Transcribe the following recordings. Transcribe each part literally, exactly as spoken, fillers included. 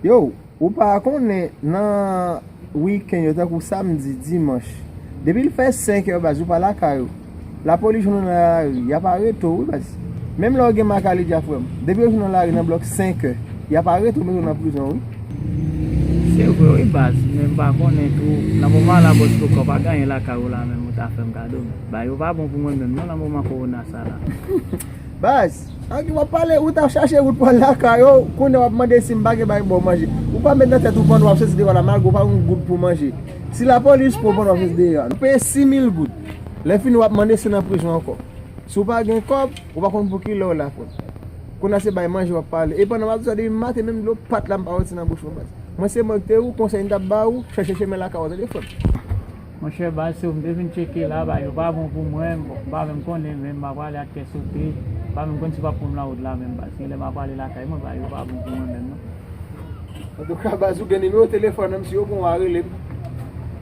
Yo, ou pa konnen nan wikenn yo, tankou samdi, dimanch, depi l fè senk è, baz, ou pa lakay ou, lapolis jwenn ou nan lari, y ap arete w, wi, baz. Menm lè w gen makalidya, frè m, depi yo jwenn ou nan lari nan blòk senk è, y ap arete w, mete w nan prizon, wi. Se vre, wi, baz, men m pa konnen tou, nan moman la, bòs Koko pa genyen lakay ou la, menm ou ta fè m kado, men bagay yo pa bon pou mwen menm, non, nan moman kowona sa la. Baz, ak w ap pale, ou t ap chache wout pou al lakay ou, kounye a w ap mande si m pa gen bagay ba w manje. Ou pa met nan tèt ou pandan w ap soti deyò la, malgre w pa gen goud pou manje. Si lapolis pran w pandan w ap soti deyò a, nou peye sis mil goud. Lè fini, w ap mande si nan prizon ankò. Si w pa gen kòb, ou pa konn pou kilè w la, frè m. Kounye a se bay manje w ap pale. E pandan m ap di sa, depi maten, menm dlo pat la, m pa wè ti nan bouch mwen, baz. Mwen se mwen ki te ou, konsèy m t ap ba ou, chèche chemen lakay ou, tande, frè m. Monchè, baz, si w m te vin tcheke la, bagay yo pa bon pou mwen, bon, m pa menm konnen, men m ap prale ak kè sote, m pa menm konn si w ap pran m nan wout la menm, baz. Genlè m ap prale lakay mwen, bagay yo pa bon pou mwen menm, non. Antouka, baz, ou gen nimewo telefòn nan, si yo pran w a rele m.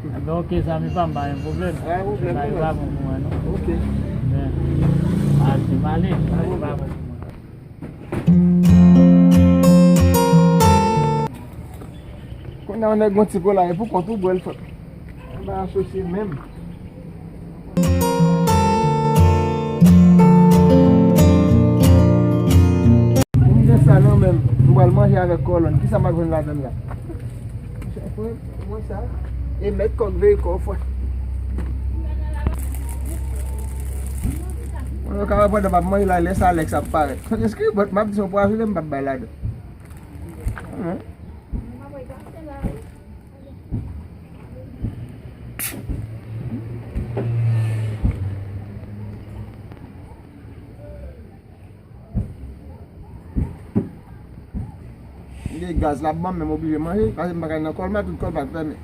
Enben, oke, zanmi pa m, pa gen pwoblèm. Pa gen pwoblèm, bagay yo pa bon pou mwen, non. Oke. Men, baz, se m ale, bagay yo pa bon pou mwen. Kounye a, yon nèg gon ti kola, e pou kont ou bwè l, frè m. Anba asosye menm. M gen sa nan men m, m pral manje avèk kòlonn. Kisa m ap jwenn ladann la? Monchè, frè m, mwen sa, e mèt kòk veye kò, frè. Mwen yo ka wè pandan m ap manje la, lè sa Alex ap parèt. Kote skribòt, m ap di se yon pwazone m p ap bay ladan. Hum. Li gaz la ban m, men m oblije manje, paske m pa ka nan kòlma, tout kòlma fèmen.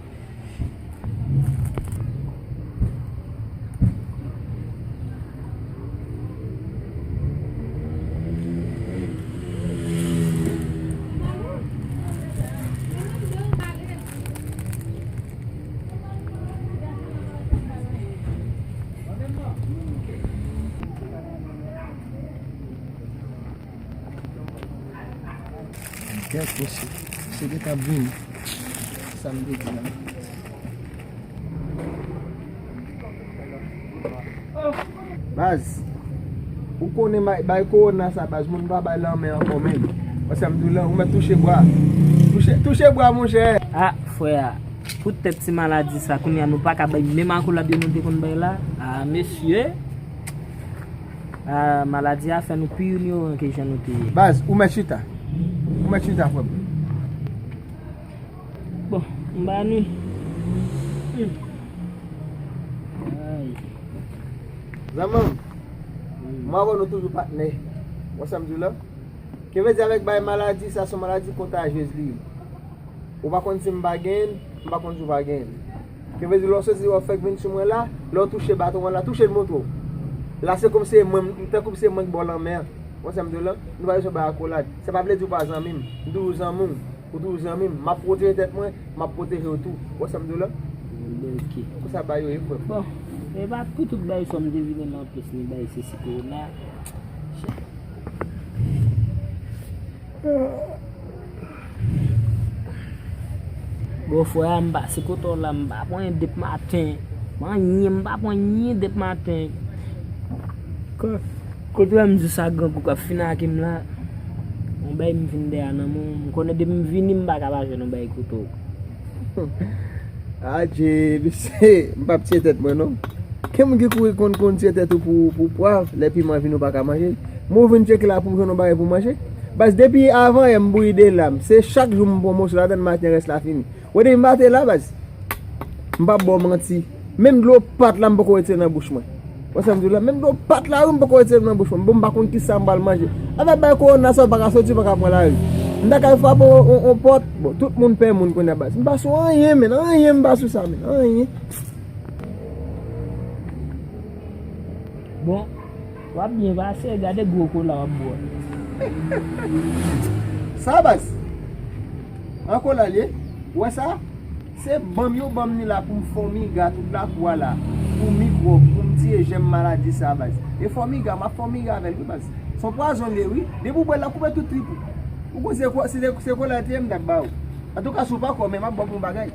Gèt mesye, mesye gentan ap vini. Sa m te di la. Baz, ou konnen bay, bay kowona sa, baz, moun pa bay lanmen ankò menm. Wè sa m di w la, ou mèt touche bwa. Touche, touche bwa, monchè. Ah, frè a, poutèt ti maladi sa, kounye a nou pa ka bay menm akolad yo nou te konn bay la. Ah, mesye. Ah, maladi a fè nou pi inyoran ke jan nou te ye. Baz, ou mèt chita. Ou mèt chita, frè m. Bon, m ba nou. Hmm. Ay. Zanmi m, hmm, mwen avè w nou toujou patnè. Wè sa m di w la? Ke vle di avèk bay maladi, sa se yon maladi kontajyez li ye. Ou pa konn si m pa genyen l, m pa konn si w pa genyen l. Ke vle di lè w soti w ap fèk vin sou mwen la, lè w touche baton an la, touche l montre w. La se kòm se mwen, tankou se mwen ki ba w lanmen an. Wè sa m di w la? Nou pa bezwen bay akolad. Sa pa vle di w pa zanmi m. M toujou zanmi w. Ou toujou zanmi m. M ap pwoteje tèt mwen, m ap pwoteje w tou. Wè sa m di w la? Bon, ok. Konsa bagay yo ye, frè m. Bon, e pa pou tout bagay sa m te vin nan plis ni bagay se si kowona. Bon, frè a, m pase kote w la, m pa pran anyen depi maten. M anyen, m pa pran anyen depi maten. Ko-, kote w wè m di sa grangou k ap fin ak m la? Yon bay m vin dèyè nan men w, m konnen depi m vini, m pa ka pa jwenn yon bay kote w. Adje, mesye, m p ap tiye tèt mwen, non. Gen moun ki kouri konn, konn tiye tèt ou pou, pou pwav, lè piman vini ou pa ka manje l. Men w vin tcheke la pou w jwenn yon bagay pou w manje. Baz, depi avan yè m bouyi de lam. Se chak jou m pran moso ladann, maten rès la fini. Wè depi maten la, baz. M p ap ba w manti. Menm dlo pat la, m poko retire nan bouch mwen. Wè sa m di w la? Menm dlo pat la, wi, m poko retire nan bouch mwen. Bon, m pa konn kisa m pral manje. Avèk bay kowona sa, ou pa ka soti, ou pa ka pran lari. M ta kay frape yon, yon, yon pòt. Bon, tout moun pè moun kounye a, baz. M pa sou anyen, menn. Anyen, m pa sou sa, menn. Anyen. Bon, w ap byen pase, gade gwo kola w ap bwè. Sa, baz? An kola l ye? Ou wè sa? Se ban m yo ban m ni la pou m fè yon miga tout lakou a la. Pou mikwòb, pou m tiye jèm maladi sa, baz. E fè yon miga, m ap fè yon miga avè l, wi, baz. Se yon pwazon l ye, wi. Depi w bwè l la, koupe tout trip ou. Ou konn se ko-, se, se kola te ye, m t ap ba ou. Antouka, si w pa kwè, men m ap ba w bon bagay.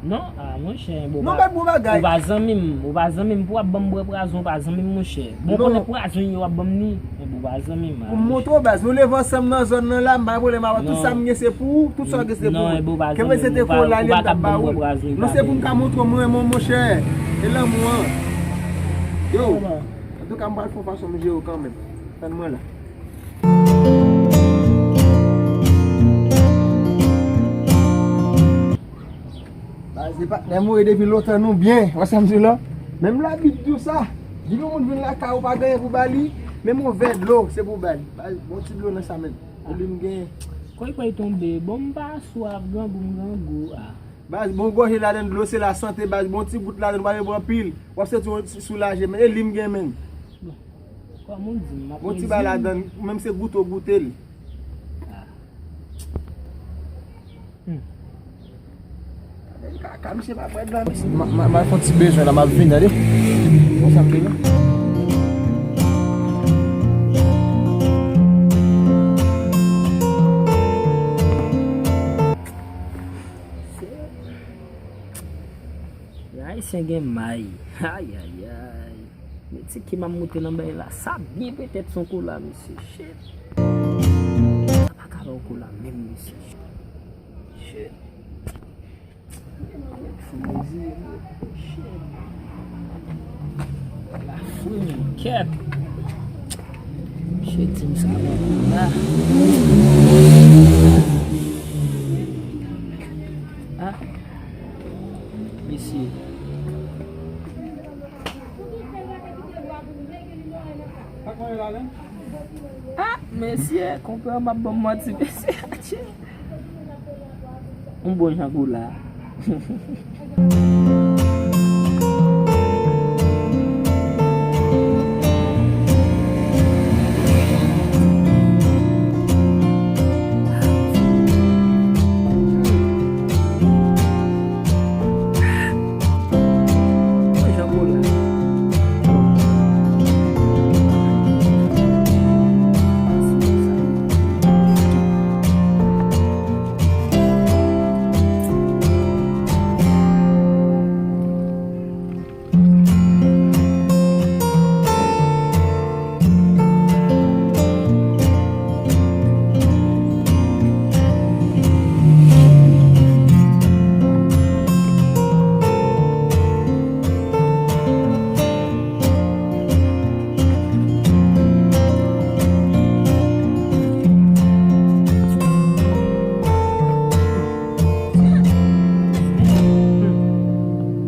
Non, a, monchè, bon, non, pa bon bagay. Ou pa zanmi m, ou pa zanmi m, pou w ap ban m bwè pwazon, ou pa zanmi m, monchè. Bon, non. Konnen pwazon ye w ap ban m ni, men bon, ou pa zanmi m, a, monchè. Pou m montre w, baz, nou leve ansanm nan zòn nan la, m pa gen pwoblèm avè w. Tout sa m gen, se pou ou, tout sa w gen, se pou ou. Non, e bon, ou pa zanmi m, ou pa, ou pa ka ban m bwè pwazon, ou pa zanmi m. Non, se pou m ka montre w mwen, mwen, monchè. E lanmou an. Yo, antouka, m pral fè yon fason m jere w kanmenm. Tann mwen la. Baz, se patnè m wi, depi lontan nou byen. Wè sa m di w la? Menm Labib di w sa. Di yon moun vin lakay ou pa gen anyen pou ba li, menm yon vè dlo, se pou ba li. Baz, bon ti dlo nan sa menm. Epi m gen. Kwèy kwèy tonbe. Bon, m pa swaf, grangou, m grangou. A. Baz, bon gòje ladan dlo, se lasante, baz, bon ti gout ladan, pa bezwen anpil. W ap santi w soulaje, men e li m gen, menm. Bon. Kòm ou di, m ap... Bon ti bay ladan, menm se goute w goute l. A. Hmm. Kaka, misye pa pran dlo, misye. M a, m a, m a fè yon ti bezwen la, m ap vini, tande. Bon, sa m te la. Ayisyen gen may. Ay, ay, ay. Men ti ki m ap moute nan bay la. Sa byen petèt se yon kola, mesye. Shit. Sa pa ka ba w kola menm, mesye. Shit. Shit. La fou, kèt. Shit, ti m sa pran kola. A. Mesye. A, mesye, konpè m ap ban m manti, mesye. Atye. Yon bon jan kola.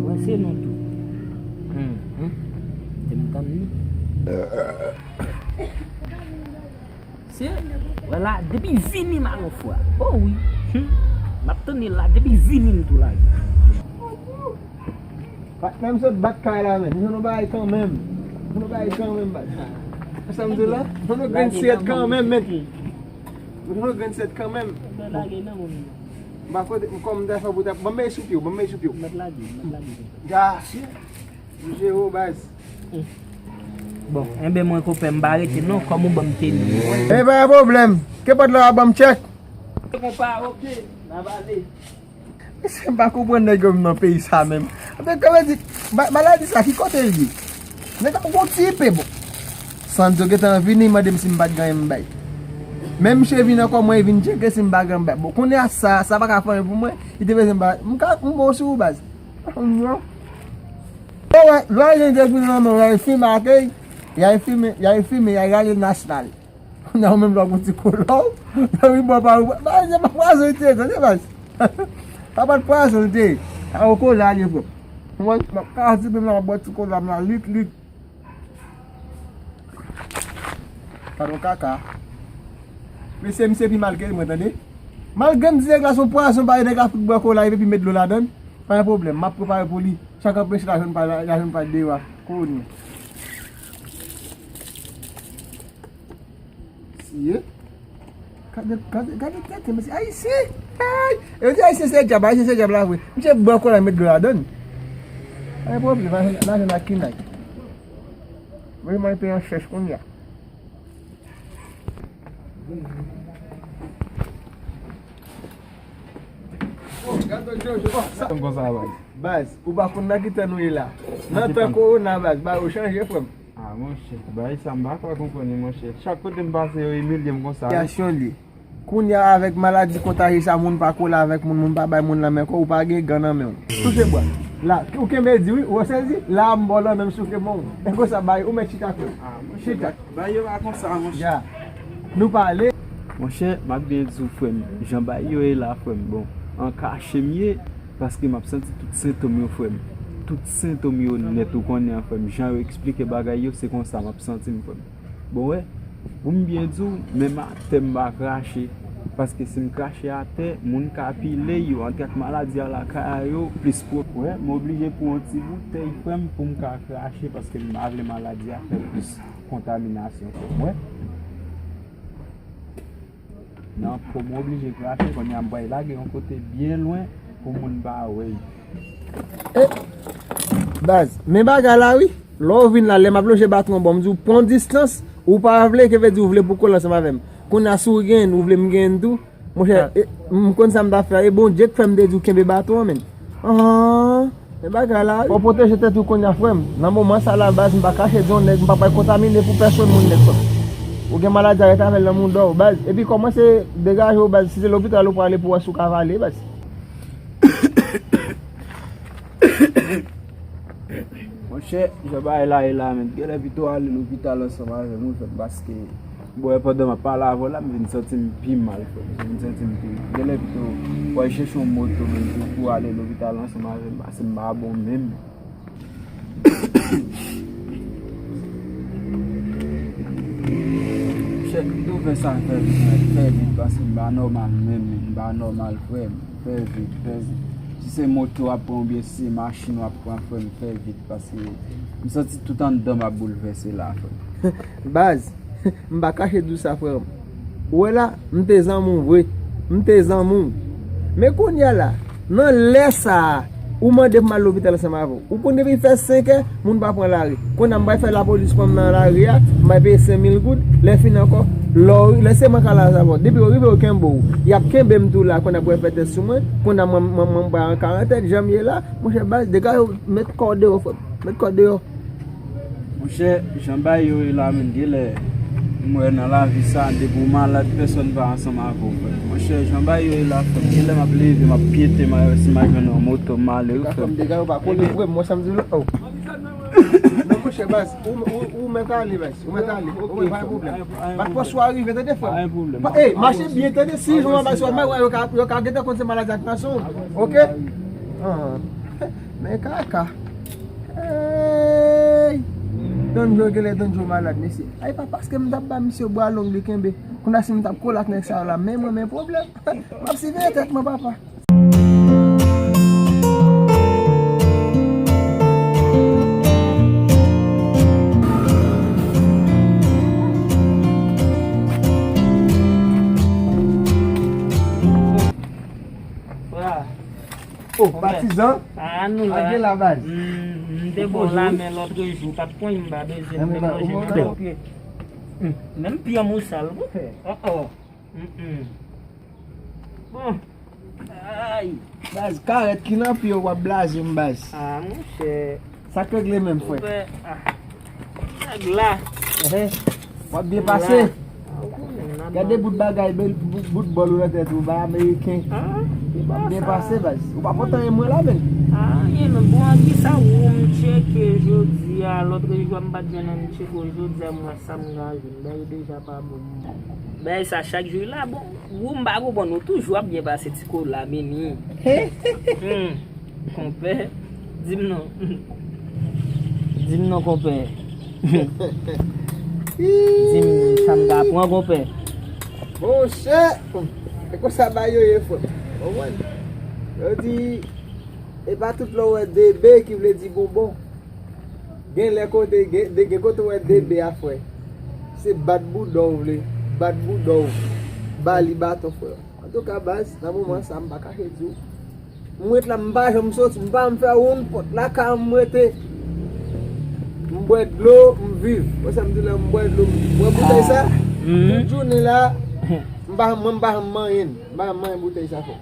Mwen se nou tou. Hmm, hmm. Te m tann li. Se, wè la, depi vini m a yon fwa. O wi. Hmm. M ap tann li la, depi vini m tou la. Patnè m sot bat kay la, men. M jwenn yon bagay kanmenm. M jwenn yon bagay kanmenm, bat. Sa m di la? M jwenn yon grenn sèt kanmenm, men. M jwenn yon grenn sèt kanmenm. Mwen lage nan moun. M pa kote, m kòm m ta fè pou ta, ban m mete sou pye w, ban m mete sou pye w. Mèt lage, mèt lage. Ya. M jere w, baz. Bon, enben mwen konpè m pa rete non, kòm ou ban m teni. E pa gen pwoblèm. Kenpòt lè w a ban m tchèk. Konpa, oke, n a pale. Mesye, m pa konprann nèg yo menm nan peyi sa menm. Anfen, kòman di, ma-, maladi sa, ki kote l ye? Nèg la gon ti ipe, bon. Sandro gentan vini, mande m si m pa t gen anyen m bay. Men misye vin ankò, mwen vin tcheke si m pa gen anyen m bay. Bon, kounye a sa, sa pa ka fè anyen pou mwen, li te bezwen m bay. M ka, m bon sou ou, baz. Yo wè, lè yon te vin nan men, y al fimen akèy, y al fimen, y al fimen, y al rale nasyonal. Kounye a ou menm lè w gon ti kola w, lè w vin bò pa ou, pa, se pa pwazon li te ye, tande baz. Sa pa t pwazon li te ye. Sa yon kola li ye, frè. Mwen, mwen, kati menm la, bò ti kola m la, lit, lit. Padon kaka. Mesye, misye pi mal ke mwen, tande. Malgre m di nèg la se yon pwazon, pa nèg la fout bwè kola, epi met dlo ladann, pa gen pwoblèm, m ap prepare pou li. Sa k anpeche lajan pa, lajan pa deyò a. Kounye a. Siye. Gade, gade, gade tèt, mesye. Ayisyen! Hey! E yo di Ayisyen se dyab, Ayisyen se dyab la vre. Misye bwè kola, met dlo ladann. Pa gen pwoblèm, lajan, lajan la kinay. Mwen, mwen peye an chèch kounye a. Konsa, baz. Baz, ou pa konn nan ki tan nou ye la. Nan tan kowona, baz, bagay yo chanje, frè m. Ah, monchè, bagay sa m pa ka konprann, monchè. Chak kote m pase, yo imilye m konsa, wi. Sitiyasyon li. Kounye a, avèk maladi kontajye sa, moun pa kole avèk moun, moun pa bay moun lanmen ankò, ou pa gen gan nan men w. Touche bwa. La, ou kenbe di, wi, ou sezi? La, m ba w lanmen, m souke men w. E konsa, bay, ou mèt chita, frè m. Ah, monchè, chita. Bagay yo pa konsa, monchè. Ya. Nou pale. Monchè, m ap byen di w, frè m, jan bagay yo ye la, frè m, bon, an kache m ye, paske m ap santi tout sentòm yo, frè m. Tout sentòm yo nèt, ou konnen an, frè m. Jan yo eksplike bagay yo, se konsa m ap santi m, frè m. Bon, wè, pou m byen di w, menm atè m pa krache, paske si m krache atè, moun ka pile yo, antre ak maladi a lakay a yo, plis pwòp. Wè, m oblije pran yon ti boutèy, frè m, pou m ka krache, paske m pa vle maladi a fè plis kontaminasyon, frè m, wè. Nan po m oblije krache, kounye a m pral lage yon kote byen lwen pou moun pa wè l. Eh, baz, men bagay la wi. Lè w vin la, lè m ap lonje baton an ba w, m di w pran distans, ou pa vle, ke vle di ou vle pou kole ansanm avè m. Kounye a si w genyen l, ou vle m genyen l tou. Monchè, e, m konn sa m t ap fè a, e Bondye k fè m te di w kenbe baton an, menn. An, men bagay la wi. Fò w pwoteje tèt ou kounye a, frè m. Nan moman sa la, baz, m pa kache di w nèg, m pa pral kontamine pou pèsonn moun nèg, frè m. Ou gen maladi a, rete avè l nan mouda w, baz. Epi kòmanse degaje w, baz, si se lopital ou prale pou w wè si w ka vale, baz. Monchè, jan bagay la ye la, menn, genlè pito ale lopital ansanm avè m, wi, frè m, paske, bon, e pandan m ap pale avè w la, m vin santi m pi mal, frè m. M vin santi m pi mal. Genlè pito w al chèche yon moto, menn, pou, pou ale lopital ansanm avè m, paske m pa bon menm. Chèf, m tou fè sa fè vit, fè vit, paske m pa nòmal menm, m pa nòmal, frè m. Fè vit, fè vit. Si se moto w ap pran oubyen si se machin w ap pran, frè m, fè vit, paske m santi tout anndan m ap boulvèse la, frè m. Baz, m pa kache di w sa, frè m. Ou wè la, m te zanmi w vre. M te zanmi w. Men kounye a la, nan lè sa a, ou mande pou m al lopital ansanm avè w. Ou konn depi fè senk è, moun pa pran lari. Kounye a m pral fè lapolis pran m nan lari a, m pral peye senk mil goud, lè fini ankò, lè w, lè se mwen k al avè w. Depi yo rive yo kenbe w, y ap kenbe m tou la, kounye a pou yo fè tès sou mwen, kounye a mwen, mwen, mwen pral an karantèn, jan m ye la, monchè baz, degaje w, met kò w deyò, frè m. Met kò w deyò. Monchè, jan bagay yo ye la, menn, genlè m wè nan lavi sa, depi w malad, pèsonn pa ansanm avè w, frè m. Monchè, jan bagay yo ye la, frè m, genlè m ap leve, m ap pyete, m a wè si m a jwenn yon moto, m ale, wi, frè m. Degaje w, pa kole vre, m wè sa m di w la. Oh. Non, monchè, baz, ou, ou, ou mèt ale, baz, ou mèt ale, ou mèt, pa gen pwoblèm. Bat pòs ou a rive, tande, frè m. Pa gen pwoblèm. Ey, mache byen, tande, si jou an baz, yo ka, yo ka gentan konn se maladi ak nasyon, oke? Ah. Men kaka. Ey! Donjo genlè Donjo malad, mesye. Ay, pa paske m t ap ba misye bwa long li kenbe. Kounye a si m t ap kole ak nèg sa yo la, men mwen, men pwoblèm. M ap siveye tèt mwen, papa. Fra. Oh, patizan. Ah, nou la. Ake la baz. M, m te bon la, men lòt jou, pa t konn m pa bezwen. Nan men ba, ou mwen ok. Menm pye m ou sal, monchè. Oh, oh. Mm, mm. Bon. Ay. Baz, karèt ki nan pye w ap blaze m, baz. Ah, monchè. Sa k regle menm, frè? Ouvè, ah. Nèg la. Ehe. W ap byen pase. Gade bout bagay, bèl bout, bout bòl ou nan tèt ou, bay ameriken. W ap byen pase, baz. Ou pa pote anyen mwen la, menn. Ah, anyen, non, bon, an ki sa ou m tcheke jodi a, lòt jou a m pa t jwenn anyen m tcheke w, jodi a m wè sa m ka jwenn. Bagay deja pa bon. Bagay sa chak jou la bon. Ou m pa konprann, ou toujou ap byen pase ti kola, mimi. Hmm. Konpè, di m non. Di m non, konpè. Di m sa m ka pran, konpè. Monchè, e konsa bagay yo ye, frè. Konprann? Yo di, e pa tout lè w wè de be ki vle di bonbon. Gen lè kote, gen, gen kote w wè de be a, frè. Se bat bouda w vle, bat bouda w, ba li baton, frè. Antouka, baz, nan moman sa, m pa kache di w. M ret la, m pa janm soti, m pa janm fè woun pòt lakay an, m rete. M bwè dlo, m viv. Wè sa m di la, m bwè dlo, m viv. Wè boutèy sa? Tout jounen la, m pa, mwen, m pa janm manyen l. M pa janm manyen boutèy sa, frè.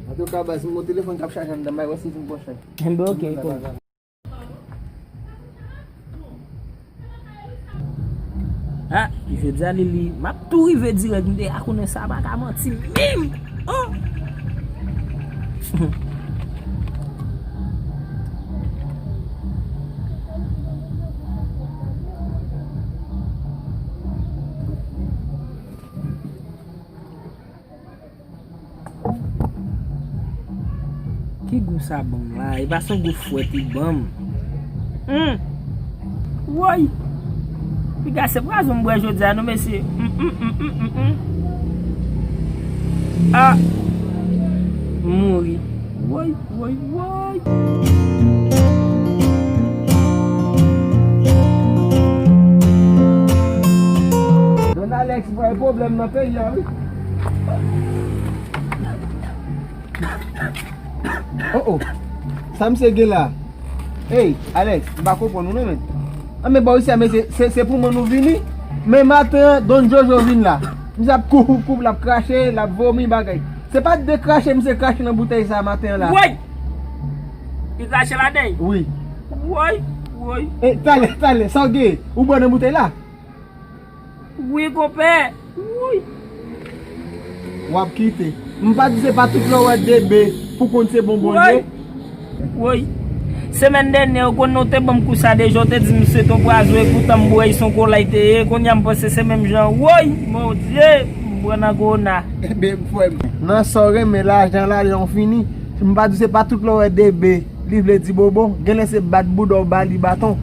Antouka, baz, m gon telefòn k ap chaje anndan, m al wè si l vin branche. Enben, oke, cool. Ah, jodi a, Lili, m ap tou rive dirèk, m deja konnen sa pa ka manti menm. Oh! Ki gou sa ban m la? E pa se yon gou fwèt li ban m. Hmm. Woy! Piga se pwazon m bwè jodi a non, mesye. Hmm, hmm, hmm, hmm, hmm, hmm. Ah! M mouri. Woy, woy, woy. Don Alex, bay pwoblèm nan peyi a, wi. Oh, oh. Sa misye gen la? Hey, Alex, m pa konprann ou non, men. An, men bò isi a, men se, se, se pou mwen nou vini. Men maten an, Don Jojo vin la. Misye ap kou, kou, kou, l ap krache, l ap vomi, bagay. Se pa de krache, misye krache nan boutèy sa maten an la. Woy! Li krache ladan l? Wi. Woy, woy. E, talè, talè, sa w gen? Ou bwè nan boutèy la? Wi, konpè. Woy. W ap kite. M pa di se pa tout lè w wè de be pou konn se bonbon l ye. Woy. Woy. Semèn dènyè, ou konn ou te ban m kou sa deja, ou te di m se t on pwazon, e poutan m bwè l, se yon kola l te ye. Kounye a m panse se menm jan. Woy, Bondye, m pran nan kowona. Ebyen, frè m, nan sa w renmen lajan, lajan w fini. M pa di se pa tout lè w wè de be, li vle di bonbon. Genlè se bat bouda w ba li baton.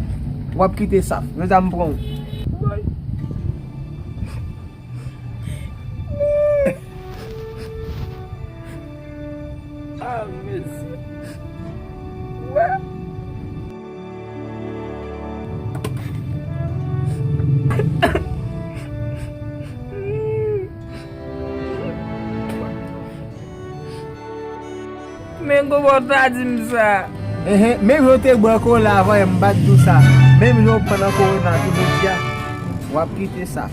W ap kite saf. Men sa m pran w. Woy. Ah, mesye. Wè. Men kòman w ta di m sa? Enhen, menm jan w te bwè kola avan yè, m pa t di w sa. Menm jan w pran nan kowona tou jodi a, w ap kite saf.